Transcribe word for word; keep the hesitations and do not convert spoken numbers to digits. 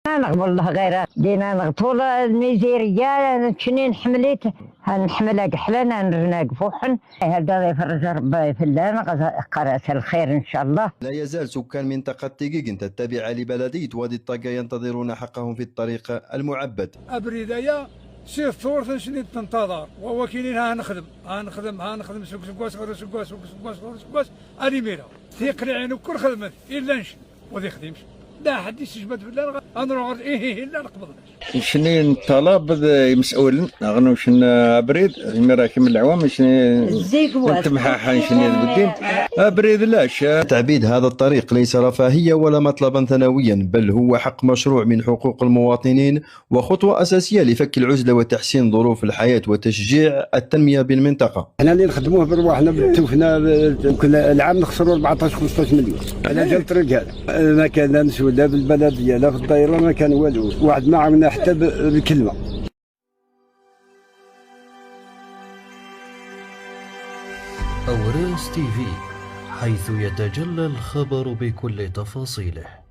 نغ والله غير دينا نغطول الميزيرية، نتشني نحمليت، هنحمل أقحلان، هنرنا قفوحن. هذا يفرج ربي في الله، نغز قرأت الخير إن شاء الله. لا يزال سكان منطقة تيغيغنت التابعة لبلدية وادي الطاقة ينتظرون حقهم في الطريق المعبد. Abrid-aya si tewwurt-nsen i d-ntaḍar, wa wakilin ha nexdem, ha nexdem, ha nexdem seg useggas ɣer useggas, seg useggas ɣer useggas, ar imir-a. Tiqliɛin ukur xedment, illa nec, ur d-ixdim. La ḥedd isejbad fell-aɣ, ad nruḥ ɣer ihihi, la nqebḍ. Nec-nni n ṭṭalab d imes'ulen, ɣer nucen abrid, imir-a kemm leɛwam, nec-nni n temḥaḥa, nec-nni d beddin. Abrid lac. تعبيد هذا الطريق ليس رفاهية ولا مطلبا ثانويا، بل هو حق مشروع من حقوق المواطنين وخطوة أساسية لفك العزلة وتحسين ظروف الحياة وتشجيع التنمية بالمنطقة. حنا اللي نخدموه برواحنا، توفنا ب-، كل العام نخسروا أربعطاش خمسطاش مليون على جال الطريق هذا. ما كان لا مسؤول لا بالبلديه لا في الدائره، ما كان والو، واحد ما عاونا حتى ب-، بكلمه. أورنس تي في، حيث يتجلى الخبر بكل تفاصيله.